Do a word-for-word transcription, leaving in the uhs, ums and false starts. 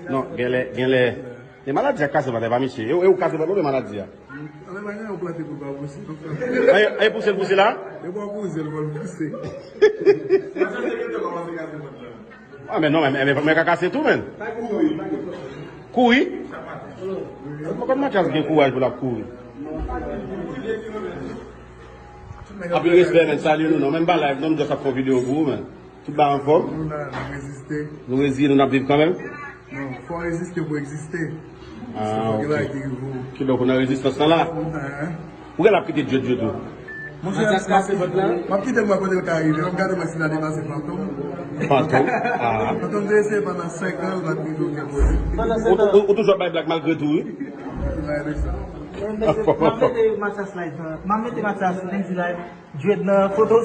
Non, genlè, genlè. E maladi a kase vant la, e pa misye. E, e ou kase vant la oubyen maladi a? Anben, pa gen yon plante pou l pa pouse, non, frè. E, e pouse l pouse la? E pa pouse l, fò l pouse. Ah, men non, men, men, men ka kase tou, men. Kouri? Mwen konn Mathias gen kouraj pou l ap kouri. Anpil respè, men, salye nou, non, men m pa live, non, m just ap fè yon videyo pou ou, men. Tout bagay anfòm? Nou la, n ap reziste. Nou reziye, nou n ap viv kanmenm? Non, fò w reziste pou w egziste. Ah, ok. Ki donk, ou nan rezistans lan la? Ou gen l ap kite Djed Djed tou? Monchè, m ap kite l, mwen, kote l ka rive. M ap gade mwen si l a depase Fantom. Fantom? Ah. Fantom te eseye pandan senk an, l pa t rive okenn kote. Ou, ou, ou toujou ap bay blag malgre tou, wi. Mwen, de sa. M ap mete Mathias live, m ap mete Mathias Lendy live, Djed nan foto.